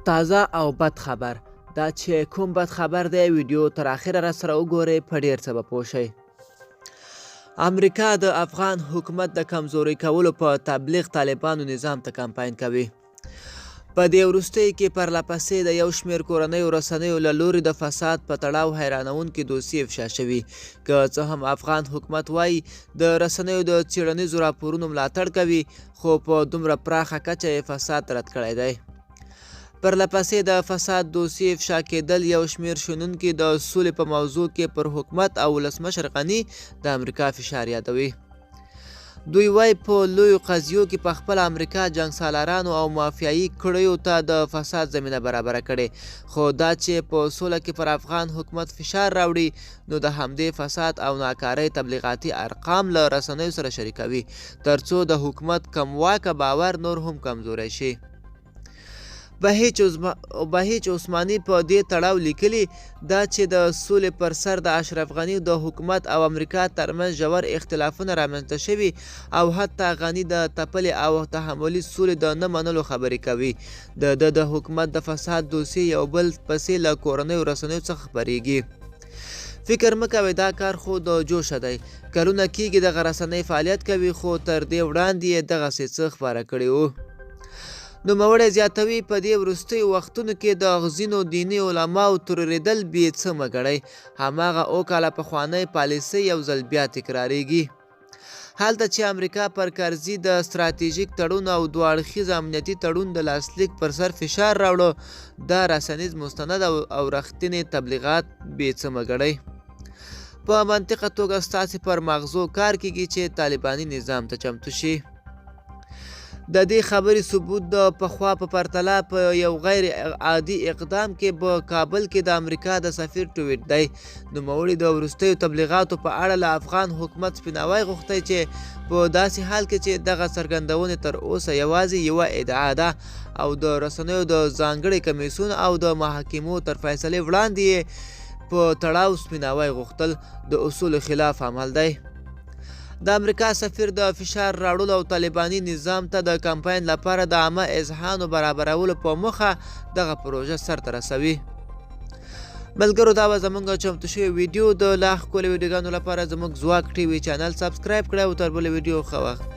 تازه او بد خبر. دا چې کوم بد خبر دی، ویډیو تر اخره را سره وګورئ، په ډیر څه به پوه شئ. امریکا د افغان حکومت د کمزوري کولو په تبلیغ طالبانو نظام ته کمپاین کوي. په دې وروستیو کې پرلپسې د یو شمېر کورنیو رسنیو له لوري د فساد په تړاو حیرانوونکې دوسیې افشا شوي. که څه هم افغان حکومت وایي د رسنیو د څېړنیزو راپورونو ملاتړ کوي، خو په دومره پراخه کچه یې فساد رد کړی دی. پرلپسې د فساد دوسیې افشا کېدل یو شمېر شنونکي د سولې په موضوع کې پر حکومت او ولسمشر غني د امریکا فشار یادوي. دوی وایي په لویو قضیو کې په خپله امریکا جنګسالارانو او مافیایي کړیو ته د فساد زمینه برابره کړې، خو دا چې په سوله کې پر افغان حکومت فشار راوړي، نو د همدې فساد او ناکارۍ تبلیغاتي ارقام له رسنیو سره شریکوي، ترڅو د حکومت کمواکه باور نور هم کمزوری شي. بهیج عثماني په دې تړاو لیکلي، دا چې د سولې پر سر د اشرف غني د حکومت او امریکا ترمنځ ژور اختلافونه رامنځته شوي او حتی غني د تپلې او تحملي سولې د نه منلو خبرې کوي، د ده د حکومت د فساد دوسیې یو بل پسې له کورنیو رسنیو څخه خپرېږي. فکر مه کوئ دا کار خو د جوشه دی، کلونه کېږي دغه رسنۍ فعالیت کوي، خو تر دې وړاندې یې دغسې څه خپاره کړي وو. نوموړی زیاتوي، په دې وروستیو وختونو کې د ځینو دیني علماوو ترورېدل بې څه مه ګڼئ، هماغه اوه کاله پخوانۍ پالیسۍ یو ځل بیا تکرارېږي. هلته چې امریکا پر کرزي د ستراتیژیک تړون او دوه اړخیز امنیتي تړون د لاسلیک پر سر فشار راوړو، دا رسنیز مستند او رښتیني تبلیغات بې څه مه ګڼئ. په منطقه توګه ستاسې پر ماغزو کار کېږي چې طالباني نظام ته چمتو شي. د دې خبرې ثبوت د پخوا په پرتله په یو غیر عادي اقدام کې په کابل کې د امریکا د سفیر ټویټ دی. نوموړي د وروستیو تبلیغاتو په اړه له افغان حکومت سپیناوی غوښتی چې په داسې حال کې چې دغه څرګندونې تر اوسه یوازې یوه ادعا ده او د رسنیو د ځانګړي کمیسیون او د محاکمو تر فیصلې وړاندې یې په تړاو سپیناوی غوښتل د اصولو خلاف عمل دی. د امریکا سفیر د فشار راوړلو او طالباني نظام ته د کمپاین لپاره د عامه اذهانو برابرولو په موخه دغه پروژه سرته رسوي. ملګرو، دا به زمونږ چمتو شوی ویډیو. د لا ښکلو ویډیوګانو لپاره زموږ ځواک ټي وي چینل سبسکرایب کړئ او تر بلې ویډیو ښه وخت.